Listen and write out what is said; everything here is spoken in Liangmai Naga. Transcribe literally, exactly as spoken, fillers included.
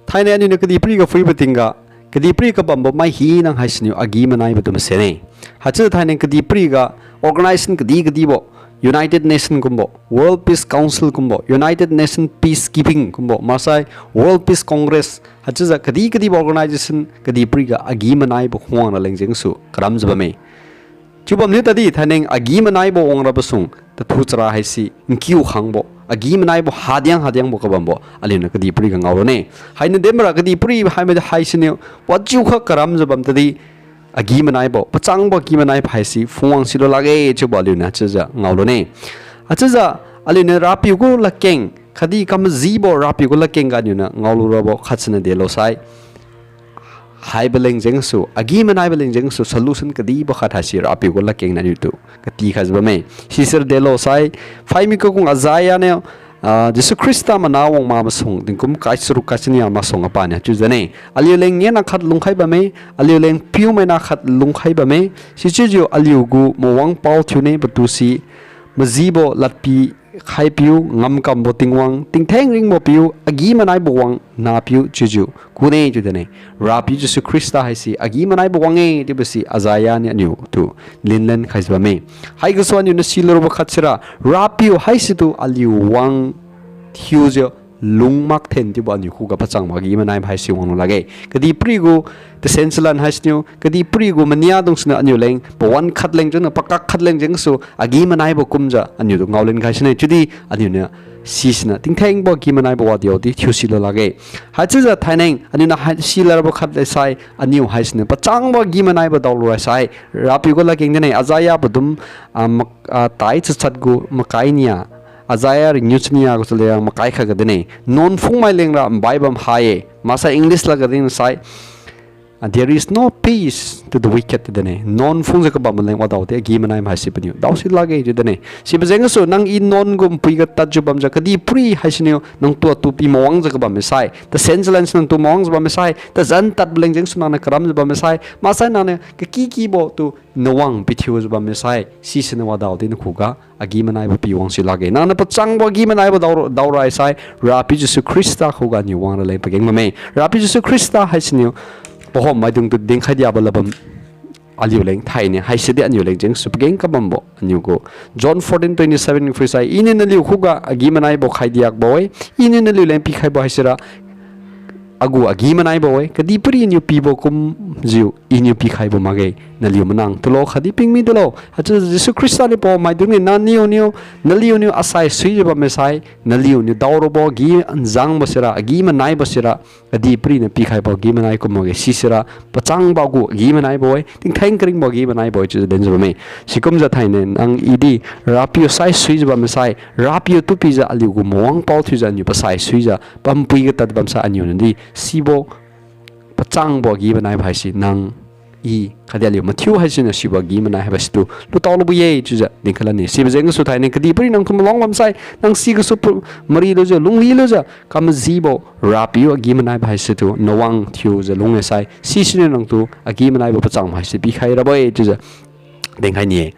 Thainai aliuniu kadihpiri ga phuibo tingga, kadihpiri kabambo mai hina haisiniu agi-manaibo tu masenne. Haichiujiu thainai kadihpiri ga organization kadih kadihbo, United Nation kumbo, World Peace Council kumbo, United Nation Peacekeeping kumbo, maksai World Peace Congress, haichiujiu kadih kadihbo organization kadihpiri ga agi-manaibo khuang raleng jengsu karamjiu bamme. Chiubamniu tadi thainai agi-manaibo wangrabo sung tathu chara haise nkiu khangbo, agi-manaibo hadiang hadiangbo kabambo aliuniu kadihpiri ga ngaolune. Hainiu dinbora kadihpiri haimai haisiniu wajiukha karamjiu bam tadi agi-manaibo, pachangbo agi-manaibo haise phungwang silu lakge chiubo aliuniu haichiujiu ngaolune. Haichiujiu aliuniu Rapiu gu ladkeng khatdi kamajibo Rapiu gu ladkeng ga aliuniu ngaolu rabo khatsiniu delo sai, haibo leng jengsu, agi-manaibo leng jengsu solution kadihbo khat haise Rapiu gu ladkeng niu aliutu katikhaijiu bamme. Sisira delo sai, phaimi kakung Isaiah niu, ah, Jesu Khrista mana wang ma masuang tingkum kai charuk kai chania masuang apaniu chiujiu ne, aliuleng ngena khat lungkhai bamme, aliuleng piumaina khat lungkhai bamme, sichiujiu aliugu mawang pao thiune patu si, majibo ladpi khaipiu, ngamkambo Tingwang, tingtheng ringbo piu, agi-manaibo wang napiu chiujiu kune chiu dinne. Rapiu Jesu Khrista haise agi-manaibo wang-e chiubo si Isaiah niu aliutu linlen khaijiu bamme. Haigasu aliuniu silu rabo khat sira, Rapiu haisitu aliu wang thiujiu lung makthen chiubo aliu khuga pachangbo agi-manaibo haise wanglu lakge. Kadihpiri gu tasen chalan haisiniu, kadihpiri gu mania dung siniu aliuleng pawan khat leng jengniu pakak khat leng jengsu agi-manaibo kumjiu aliutu ngaolen khai sine chiudi aliuniu sisiniu tingthengbo agi-manaibo wadiudi thiu silu lakge. Haichiujiu thainai aliuniu hai silu rabo khat le sai, aliu haisiniu pachangbo agi-manaibo daolu ra sai, Rapiu gu ladkeng dinne, Isaiah padum, ah, mak-, ah, tai chachat gu makai nia, Isaiah ringiu chania gu chale makai khat ga dinne, nuan phungmai lengra nbai bam ha-e. Maksai English lad ga din sai, ah, there is no peace to the wicked chiu dinne. Nuan phungjiu kabam leng wadaodi agi-manaibo haise paniu daosi lakge chiu dinne. Sibo jengsu nang i nuan gu npui ga tadjiu bamjiu kadihpiri haisiniu nangtu atu pi mawangjiu kabam misai, tasen chalan si nangtu mawangjiu bam misai, tazan tadbo leng jengsu nangniu karamjiu bam misai, maksai nangniu kakikibo tu nawang pithiujiu bam misai, sisiniu wadaodi nakhuga agi-manaibo pi wangsi lakge. Nangniu pachangbo agi-manaibo dao, daorai sai, Rapiu Jesu Khrista khuga aliu wangra leng pageng bamme. Rapiu Jesu Khrista haisiniu pahom maidungtu dinkhai diabo ladbam aliuleng thainai haisidi aliuleng jengsu pageng kabambo aliu gu John fourteen twenty seven phui sai, Iniu naliu khuga agi-manaibo khai diakbo-e, Iniu naliuleng pikhaibo haisira agu agi-manaibo-e, kadihpiri niu pibo kumjiu Iniu pikhaibo makge, naliu manang tulo khatdi pingmi tulo. Haichiujiu Jesu Khrista niu pao maidungniu naliuniu, naliuniu asai suijiu bam misai, naliuniu daorabo agi nzangbo sira, agi-manaibo sira, kadihpiri niu pikhaibo agi-manai kum makge, sisira pachangbo gu agi-manaibo-e, tingtheng karingbo agi-manaibo-e chiujiu dinjiu bamme. Sikumjiu thainai nang i di Rapiu sai suijiu bam misai, Rapiu tu pijiu aliu gu mawang pao thiujiu aliu pasai suijiu pampui ga tad bamsai aliuniu di sibo pachangbo agi-manaibo haise nang i khatdi aliu mathiu haisiniu sibo agi-manai haibo situ lutao lubo ye chiujiu dinkhai lane. Sibo jengsu thainai kadihpiri nangtu malong bamsai, nang sigasu pu-, marilujiu, lunglilujiu, kamajibo Rapiu agi-manaibo haisitu nawang thiujiu lung-e sai, sisiniu nangtu agi-manaibo pachangbo haise pikhai rabo-e chiujiu dinkhai ni-e.